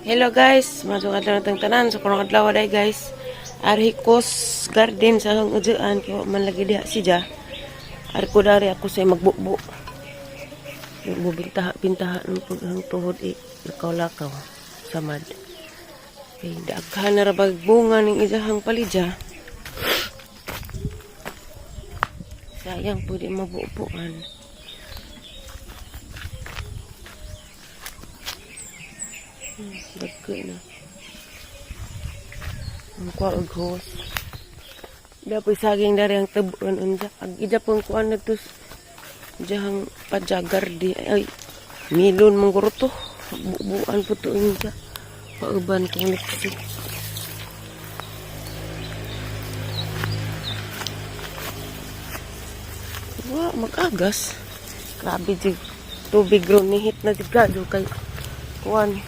Hello guys, maayong adlaw natong tanan sa karong adlaw day, guys. Ari ko's garden sa akong udyaan kay wa man lagi diha si Ja. Ari ko dari, ako sa magbukbo. Bubintaha bintaha ng pag ang tuhod i lakaw-lakaw samad. Kay daghan na ra bag bunga ning iyahang palidya. Sayang pwede mabubuan. Dagko na. Ang kuha og hose. Dapoy saging dari ang tubuan unsa. Ag ija pong kuan na tos diyang pajagar di ay milon mangguro to. Bubuan po to unsa. Pauban kong lipsi. Wa mag-agas. Grabe jig tubig ron nihit na jig gadyo kay kuan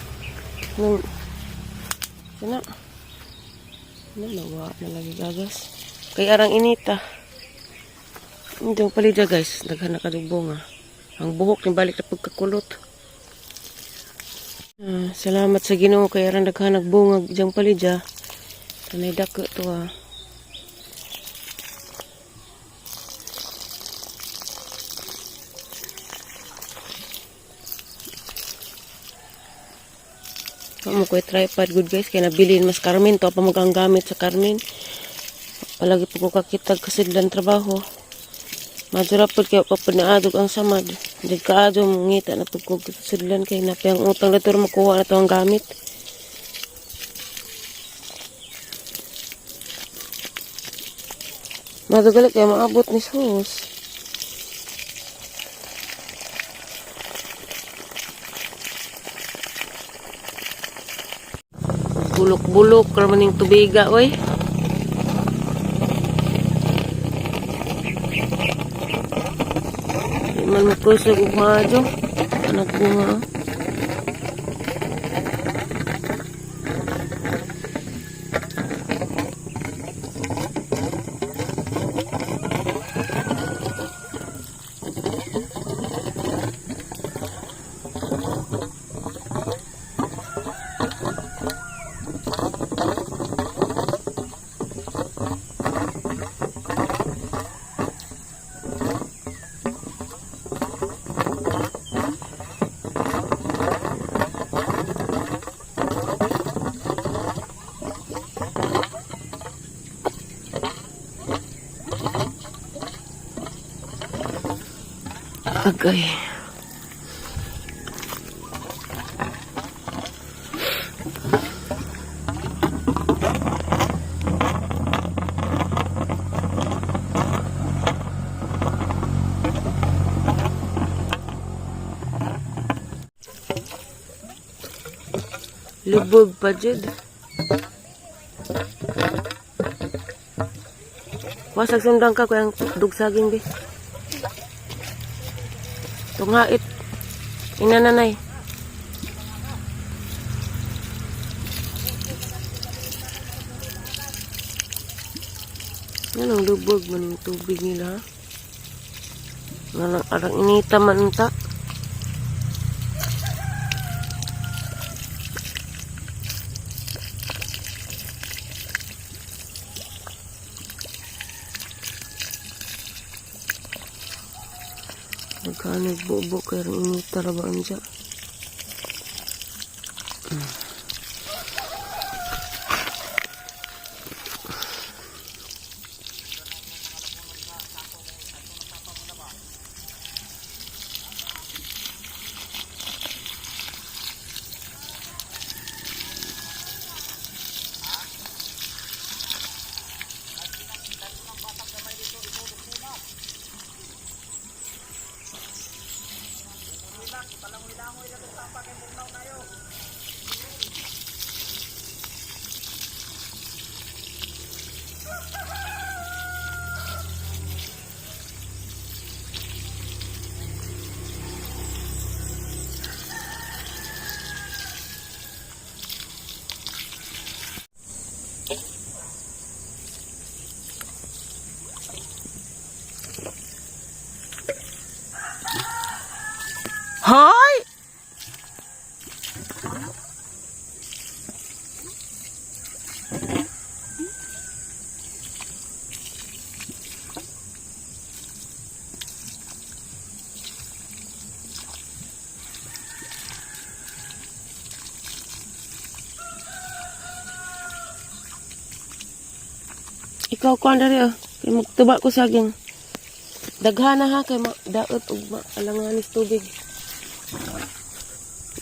nung sana na nawa na lagi gagas kay arang inita. Hindi palidya, guys, daghan na kadug bunga. Ang buhok ni balik na pagkakulot. Ah, salamat sa Ginoo kay arang daghan nagbunga diyang palidya. Tanay dako to ah. Mo ko tripod good, guys, kay nabilin mas Carmen to pa mag ang gamit sa Carmen. Palagi po ko kakitag kasidlan trabaho. Madura pod kay pa pud naadog ang samad. Di kaadto mangita na pud ko kasidlan kay napi ang utang na makuha na to ang gamit. Madugali kay maabot ni sus. Bulok-bulok raman ning tubiga oy. Di man makusog og maadyo. Anak bunga. Oh. Agay. Lubog pa jud. Wasag sundang ka kayang dugsaging bi. Tungait. Inananay. Yan ang lubog man yung tubig nila. Nga arang inita man ta. Magkano bubo kay arang inita ra ba unsa? Ikaw kuan diri oh. Kay magtuba ko saging. Daghana ha kay daot ug maalanganis tubig.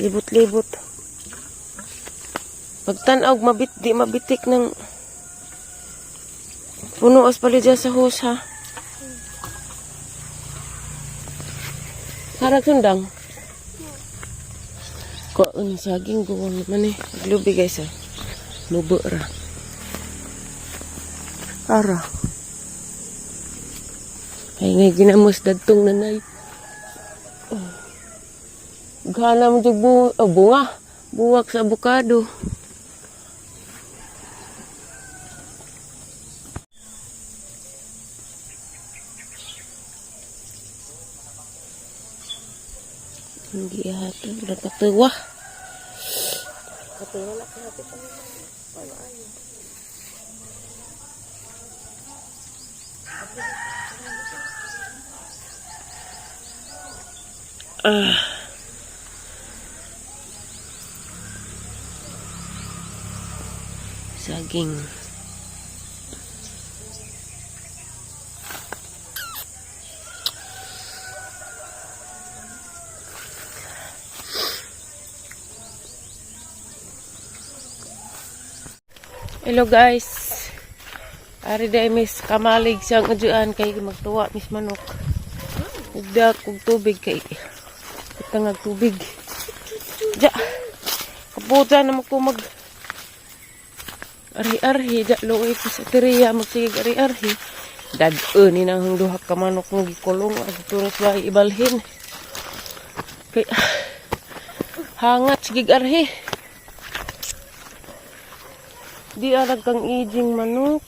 Libot-libot. Pagtan-aw mabit di mabitik ng puno as palidya sa hose ha. Harag sundang. Ko ang saging guwang naman eh. Glubi guys ah. Mubo ra. Ara. Ay ngay ginamos dadtong nanay. Oh. Gana mo jud oh, bunga. Buwak sa abukado. Hindi ata. Napatuwa. Ah. Saging. Hello guys. Ari day miss kamalig siyang ujuan kay magtuwa miss manok. Ugda kog tubig kay itangag tubig. Ja. Kaputa na mo ko mag arhi-arhi ja luoy ko sa teriya magsigig arhi-arhi. Dag-on ni nang duha ka manok nga gikulong ag turas ba ibalhin. Kay hangat sigig arhi. Di arag kang ijing manok.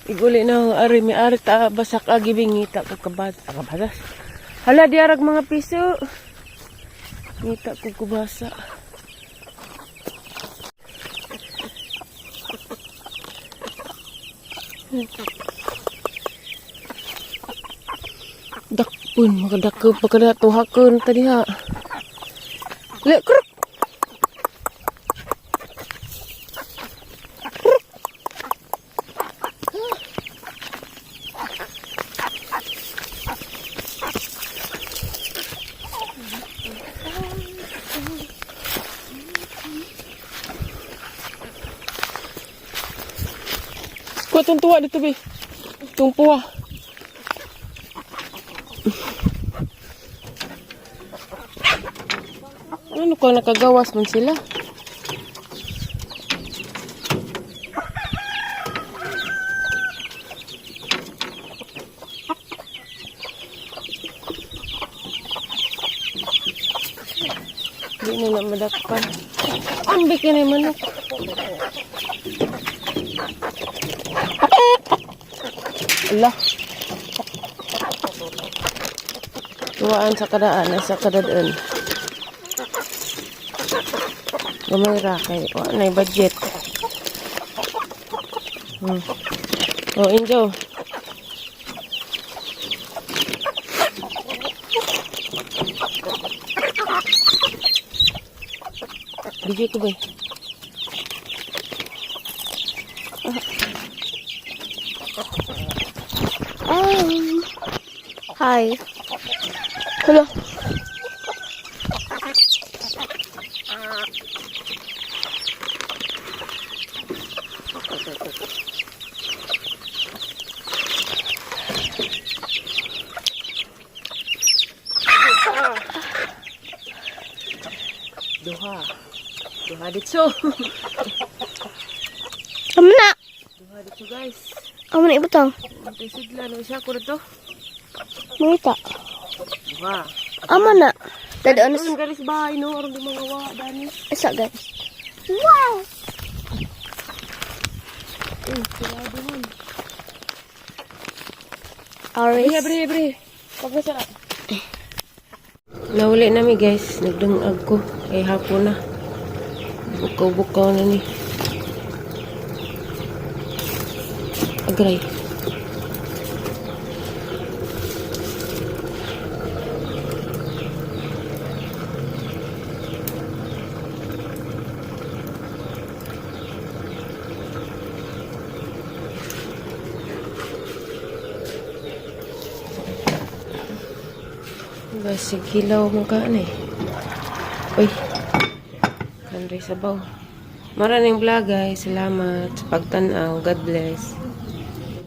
Iguli na ang ari mi ari ta basak agi bingita ko kabad kabadas. Hala di arag mga piso. Ngita ko kubasa. Dakpon makadakop pagkada tuhakon tadi ha. Le kruk. Kuha itong tuwa dito, be. Itong puwa. Ano ko, nakagawas man sila. Di na na madakpan. Ambik na yung manok. Ala. Tuwaan sa kadaan, sa kadadaan. Gamay ra kay wa na budget. Oh, enjoy. Video ko ba? Hi. Hello. Duha. Duha dito. Amo na. Duha dito guys. Amo na ibutang. Antay sidla no isa ko dito. Mangita. Duha. Amo na. Dadaan Ano galis bahay no aron di mga wa dani. isa guys. Wow. Sarado man. Aris. Bre, bre, bre. Pag nasara. Nahuli nami guys. Nagdungag ko. Kay hapon na. Bukaw-bukaw na ni. Agray. Guys, hilaw mo ka eh. Uy. Kanri sabaw. Maraming vlog, guys. Salamat sa pagtanaw. God bless.